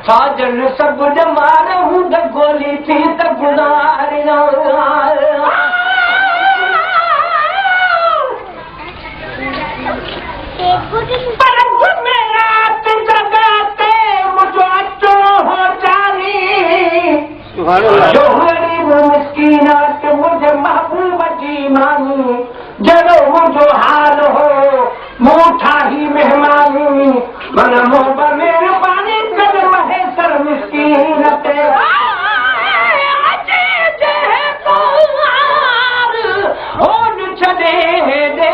साजन सब जमार हूं गोली थी त गुनार जो मिसकीनात मुझे महबूब जी मानी जरो मुझो हाल हो मुँह ठाही मेहमानी मन मोहब्बत मेहरबानी कर महेसर मिसकीन ते छॾे दे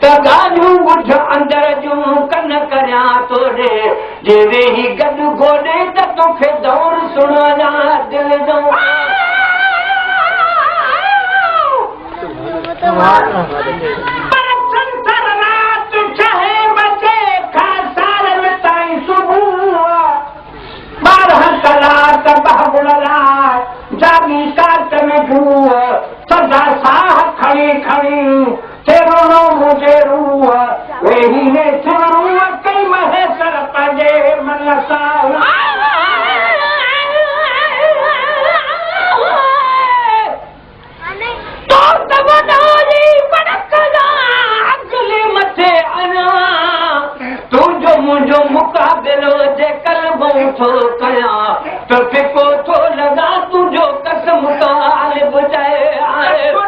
त ॻाल्हियूं ॿुध अंदर जूं कन करियां तोड़े जे वेही गॾु गोॾे त तोखे दौड़ सुणाया दिल जो। जागी काट में जूअ सदा साह खणी खणी तेरो मुझे रूह वेही ने रूह कई महेसर पंहिंजे मन सां तो त वॾो अगले मथे अञा तुंहिंजो मुंहिंजो मुक़ाबिलो जे कलमो थो कयां त फिको थो लॻा तुंहिंजो कसम काल बुझाए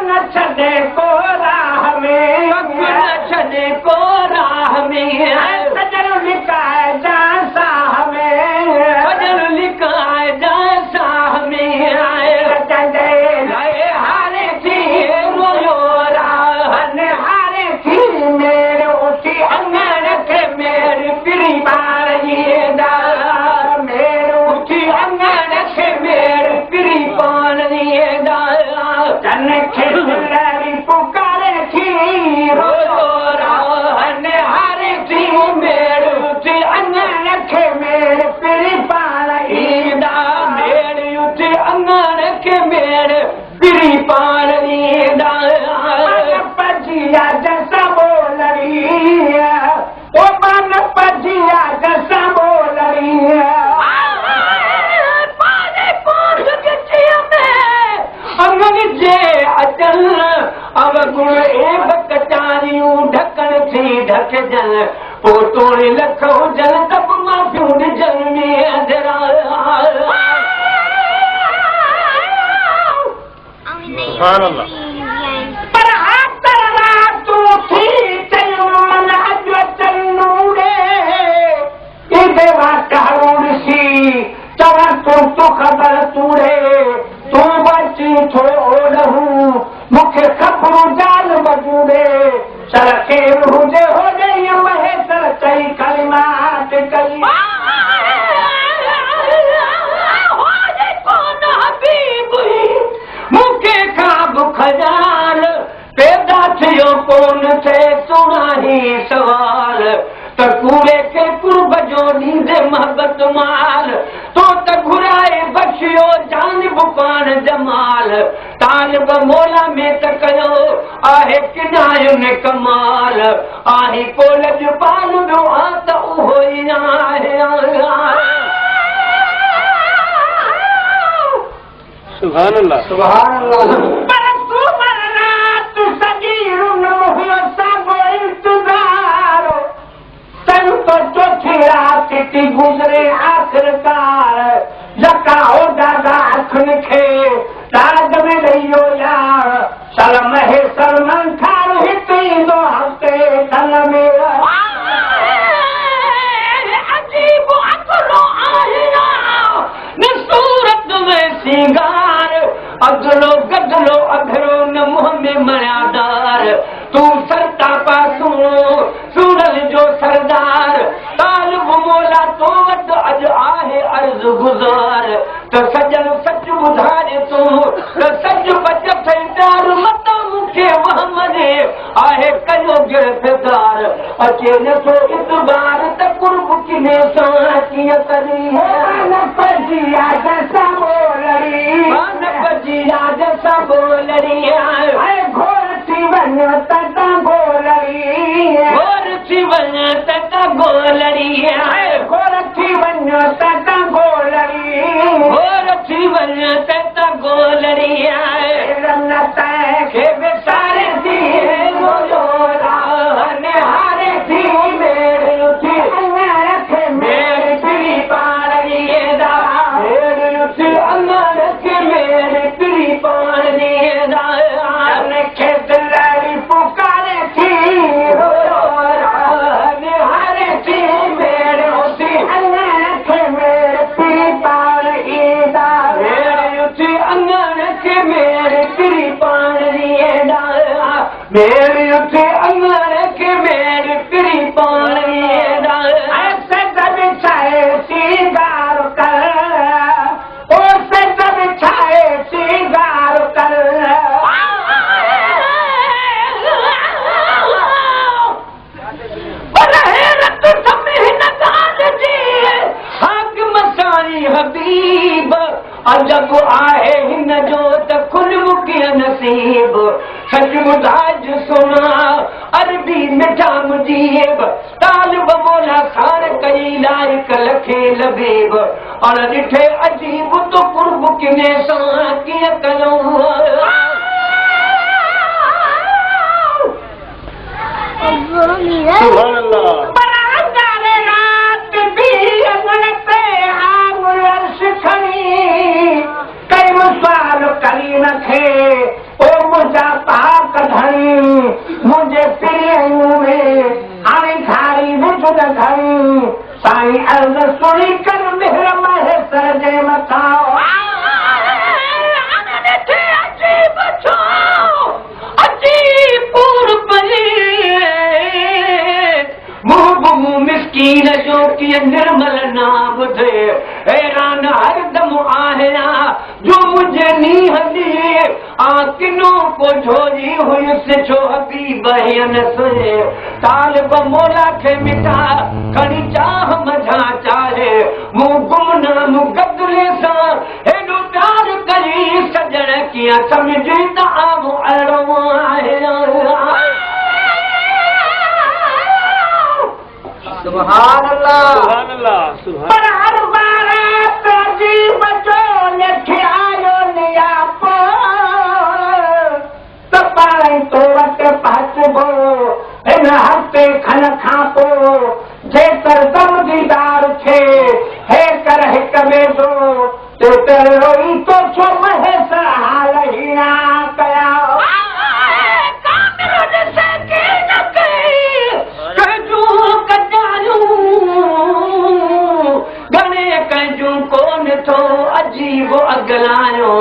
न छॾे को राह में न छॾे को राह में सजल लिकाए जा साह में सजल लिकाए जा साह में हारे थी रोयो राह हारे थी मेरे उठी अंगण खे मेरे पिरी बार मेरे उठी अंगण खे मेरे पिरी पान जन खे पुकारे थी रोयो राह हारे थी मेरे उठी अंगण खे मेरे पिरी पान ईंदा मेरे उठी अंगण खे मेरे पिरी पान ईंदा पजिया जैसा बोल रही है ओ मन पजिया जैसा बोल रही है अंगन जे अचन अवगुण एब कचारियूं ढकण थी ढकजन पोइ तोड़े लख हुजन त बि माफ़ियूं ॾिजनि में अंधेरा। पर आतर रातूं थी चयूं मन अॼु अचनि ॾे ईंदे वाटारू ॾिसी चवां तूं तूं ख़बर तूं ॾे तूं बची थो ओॾहूं मूंखे ख़बरूं जाल बजूं ॾे सर खेर हुजे होॾे महेसर चई कलिमात कई मूंखे ख़्वाब ख़याल पैदा थियो कोन थिए सुहिणा ही सवाल त कूड़े खे कुर्ब जो ॾींदे मोहबत माल तो त घुराए बख़्शियो जान عجيب पाण जमाल तालिब मौला में त कयो आहे किनायुन कमाल आहे को लजपाल ॿियो आ त उहो ई आहे। सुभान अल्लाह सुभान अल्लाह। पर सुमर रात सॼी रुन साॻो इंतज़ार तन तो चौथी रात थी गुज़रे आख़िरकार यका हो दादा अखियुनि खे दाद में ॾेई वियो यार शर्म हे शर्मन खार हिते ईंदो हफ़्ते खन में। अजीब अकलो आहे न सूरत में सिंगार अगलो गदलो अघरो न मुंहं में मर्यादार तूं सरता पासो सूरल जो सरदार तालिब मौला तो वटि अॼु आहे अर्ज़ गुज़ार त सजन सच ॿुधाए तूं त सच बच अथई प्यार मतां मूंखे वहम ॾे आहे कयो गिरफ़्तार अचे नथो इतबार त कुर्ब किने सां कीअं करी घोर थी वञ त गोलड़ी घोर थी वञ त गोलड़ी घोर थी वञ त गोलड़ी खे विसारे थी हारे थी मेड़ थी मेड़ पिरी पाण ॾींदा मेड़ थी अंगण खे मेड़ पिरी पाण ॾींदा खे दिलड़ी पुकारे थी हारे थी मेड़ थी खे मेड़ पिरी पाण ईंदा मेड़ थी अंगण खे मेड़ पिरी पाण ॾींदा मेड़ थी अंगण खे मेड़ पिरी पाण ॾींदा बिछाए सिंगार कर ओ सज बिछाए सिंगार कर पर हैरत समे हिन ॻाल्हि जी हाकिम साईं हबीब अजब आहे हिन जो त खुल मूंखे नसीब सच ॿुधाइज सुना अरबी मिठा मुजीब तालिब मौला साण कई लाइक लखे लबीब अण ॾिठे अजीब तो कुर्ब किने सां कीअं कयूं। सुभान अल्लाह। पर अंगारे रात बि अंगण ते आंगुर अर्श खणी कयूं सवाल करीम खे ओ मुंहिंजा पाक धणी मुंहिंजे पीरीअ में हाणे घारी विझ न घणी साईं अर्ज़ सुणी कर मिहर महेसर जे मथां। अजीब छो अजीब पूर पई मुंहुं मुंहुं मिसकीन जो कीअं निर्मल ना ॿुधे हैरान हरदम आहियां जो मुंहिंजे नींहं ॾे आ किनो को झोली हुयुसि छो हबीब हीअं न सुहे तालिब मौला खे मिठा खणी चाह मझा चाहे मूं गुमनाम गदले सां हेॾो प्यार करी सजण कीअं सम्झी त आऊं अहिड़ो आहियां। सुभान अल्लाह सुभान अल्लाह सुभान। पर हर बारात अजीब जो लिखे आयो नियापो त पाण तो वटि पहुचबो हिन हफ़्ते खन खां पोइ जेतर दम दीदार थिए हे कर हिक ॿिए जो तेतर रोई तो छो महेसर हाल हीणा कया। गणे कंहिंजूं कोन थो अजीब अगलायो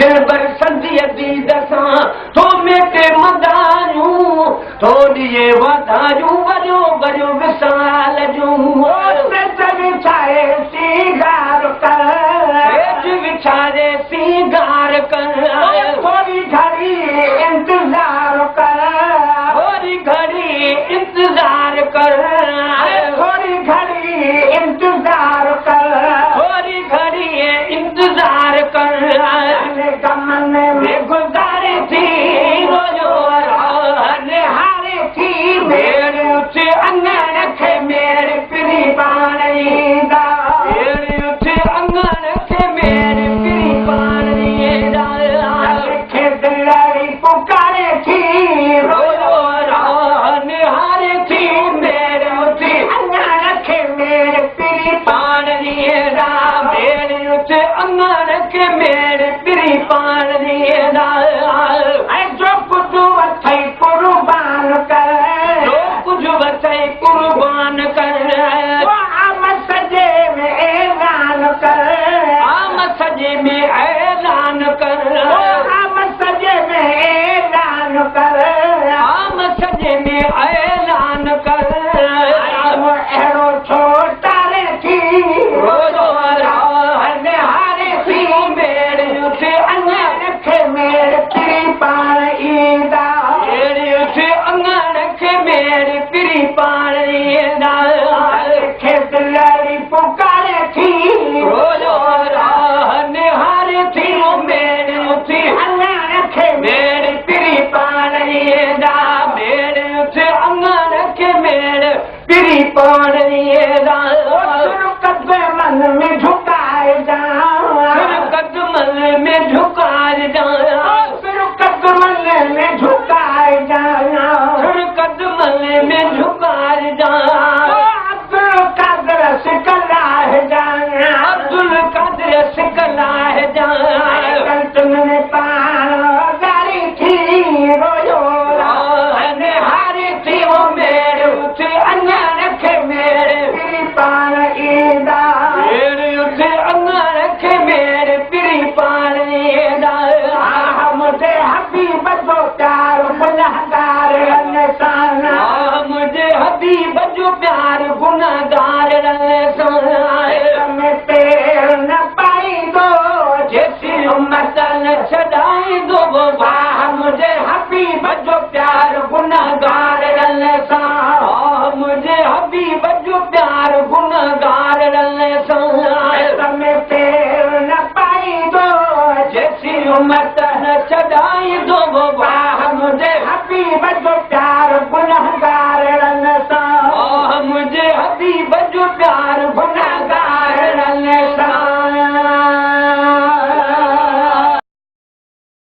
दिलबर संदीअ दीद सां थो मेटे मदायूं थो ॾिए वाधायूं वरियो वरियो विसाल जूं बिछाए सिंगार कर विछारे सिंगार कर थोरी घड़ी इंतज़ार कर थोरी घड़ी इंतज़ार कर थोरी घड़ी इंतज़ार कर थोरी घड़ी इंतज़ार कर। मेड़ पिरी पाण ॾींदा। ऐं जो कुझु अथई कुर्बान कर, जो कुझु अथई कुर्बान कर, आम सॼे में ऐलान कर, आम सॼे में ऐलान कर, आम सॼे में ऐलान कर, आम सॼे में ऐलान कर। अहिड़ो छो तारे थी रोज़ो निहारे थी, मेड़ उथे अंगण खे मेड़ पिरी पाण ईंदा, मेड़ उथे अंगण खे मेड़ पिरी पाण ईंदा। खे दिलड़ी पुकारे थी रोज़ो निहारे थी, मेड़ उथे अंगण खे मेड़ पिरी पाण ईंदा, मेड़ उथे अंगण खे मेड़ पिरी पाण ईंदा। कदमन में झुकाए जा, कदमन में झुकाए जा, कदमन में झुकाए जा, कदमन में झुकाए जा। अब्दुल कादिर सिकलाए जा, अब्दुल कादिर सिकलाए जा। तुमने पाण गारी थी रोयो निहारी थी, वो मेड़ उथे अंगण खे मेड़ पिरी पाण ईंदा, मेड़ उथे अंगण खे मेड़ पिरी पाण ईंदा। आह मुझे हबीब जो प्यार गुनहगार सां, आह मुझे हबीब जो प्यार गुनहगार सां। में पेर न पाईंदो जेसीं उम्मत न छॾाईंदो, वाह मुझे हबीब जो प्यार गुनहगार सां, आह मुझे हबीब जो प्यार गुनहगार सां। में पेर न पाईंदो जेसीं उम्मत न छॾाईंदो, वाह मुझे हबीब